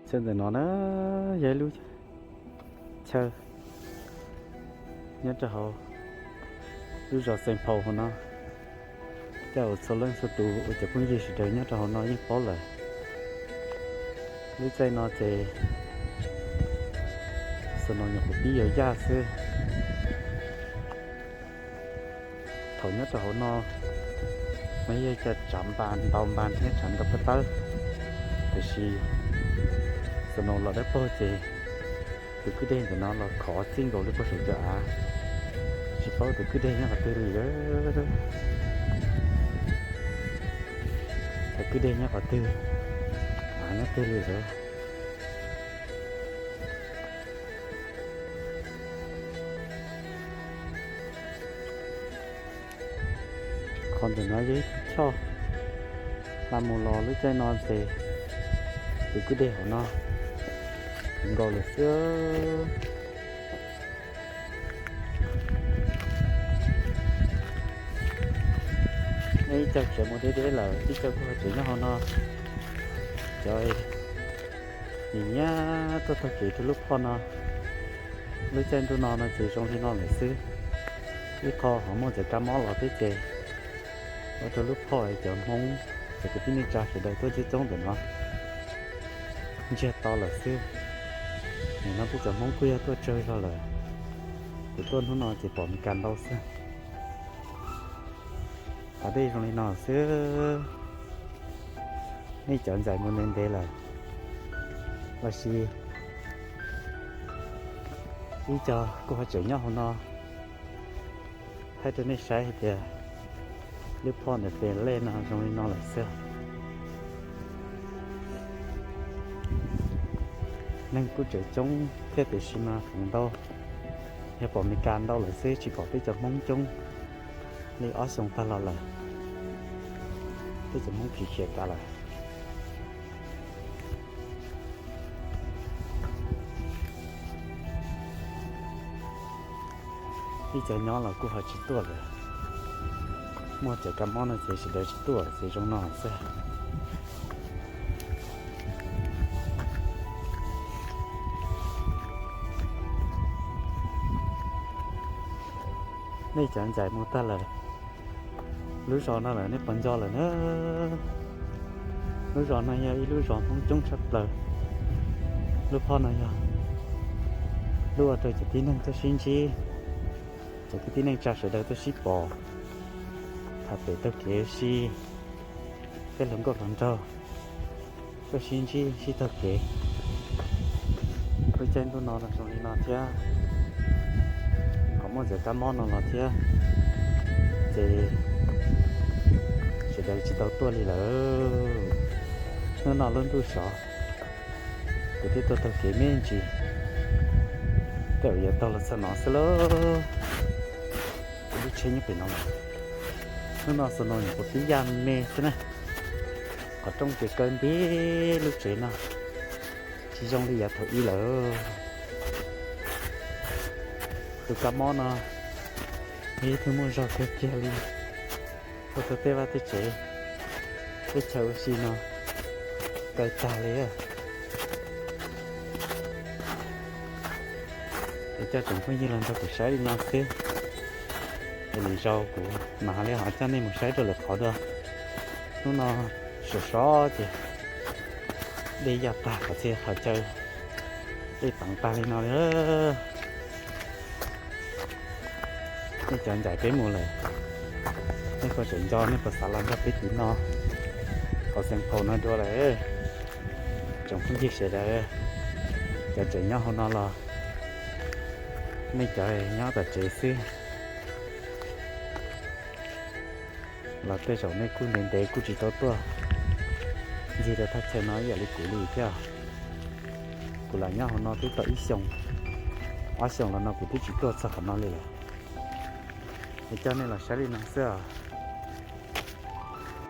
Txawm ntawm no na, yog ib lub chaw nyob rau hauv lub zos Xeem Phaus hauv no. Tej uas txhua leej txhua tus uas cov phooj ywg sawv daws nyob rau hauv no yeej paub lawm. Lub caij no ces snow nyuam qhuav pib yuav yaj xwb. Thaum nyob rau hauv no mas yog cov tshav npas ntau npas thiab tshav ntau paj tawb, tiam sis snow los dawb paug ces tus kwj deg ntawm no los khov txij nkaus li puag saum cov av, tsis paub tus kwj deg nyob qhov twg li lawm. Tus kwj deg nyob qhov twg, av nyob twg li lawm. Qhov ntawm no yog ib tug choj, hla mus los lub caij no ces tus kwj deg hauv no nkaus lawm xwb. Nej ib co tsev mus deb deb lawm, ib co kuj ho tsev nyob hauv no. Cov nim nyiam tuaj taug kev rau lub phoj no. Lub caij ntuj no no ces zoo li no lawm xwb. Ib qho ho muaj cov kab mob los thiab ces ua rau lub phoj cov Hmoob, cov kwv tij neej tsa sawv daws tuaj coob coob ntawm no ntsiag to lawm xwb. Nim no peb cov Hmoob kuj yog tuaj tsawg zog lawm. Kuv tuaj hnub no ces pom Mes Kas ntau xwb. Av dej zoo li no xwb. Nej cov ntxhais mus ntev ntev lawm los sis ib co kuj ho tseem nyob hauv no, thaij rau nej saib hais tias lub phoj ntawm pem lej no zoo li no lawm xwb. Neeg kuj tseem coob thiab tiam sis mas feem ntau yog pom Mes Kas ntau lawm xwb, tsis pom peb cov Hmoob coob li ob xyoos tag los lawm. Peb cov Hmoob khiav khiav tas lawm. Ib co nyob los kuj ho tsis tuaj lawm. Muaj cov kab mob no ces sawv daws tsis tuaj ces zoo no xwb. Nej cov ntxhais mus tag lawm lub zos no lawm nej puas nco lawm na? Lub zos no yog ib lub zos Hmoob coob tshaj plaws. Lub phoj no yog lub ua rau cov tib neeg tuaj sib ntsib, cov kwv tij neej tsa sawv daws tuaj sib pom, tham pem taug kev si, tej hluas nkauj hluas nraug tuaj sib ntsib sib taug kev. Lub caij ntuj no los zoo li no thiab, ho muaj cov kab mob no los thiab, ces sawv daws tsis tau tuaj li lawm. Hnub no lub ntuj sov, kuv thiaj tuaj taug kev me ntsis, tej zaum yuav taug los txog no xwb lauj. Kuv lub tsheb nyob pem no lawm. Hnub no snow nyuam qhuav pib ya me xwb na. Qhov rooj ces kaw nti lub tsev no, tsis zoo li yav thaum ub lawm. Tus kab mob no yog ib tug muaj zog kawg kiag li, ua rau tej vaj tej tsev, tej chaw ua si no kaw tag li. Es coj tsoom phooj ywg los nrog kuv saib li no xwb, es lwm zaus kuv mam li ho coj nej mus saib rau lwm qhov dua. Hnub no sov sov ces dej ya tag qhov txhia qhov chaw, dej teev tag li no li. Nej cov ntxhais peb mus lawm, nej puas tseem nco, nej puas xav los nrog peb tim no hauv Xeem Phaus no dua lawm? Tsoom phooj ywg sawv daws, cov tseem nyob hauv no los nej cov nyob tom tsev xwb los tej zaum nej kuj ntev ntev kuj tsis tau tuaj ncig rau thaj chaw no ib yam li kuv li thiab. Kuv lam nyob hauv no twb tau ib xyoos, ob xyoos los no kuv twb tsis tuaj txog qhov no li lawm. Es coj nej los saib li no xwb os.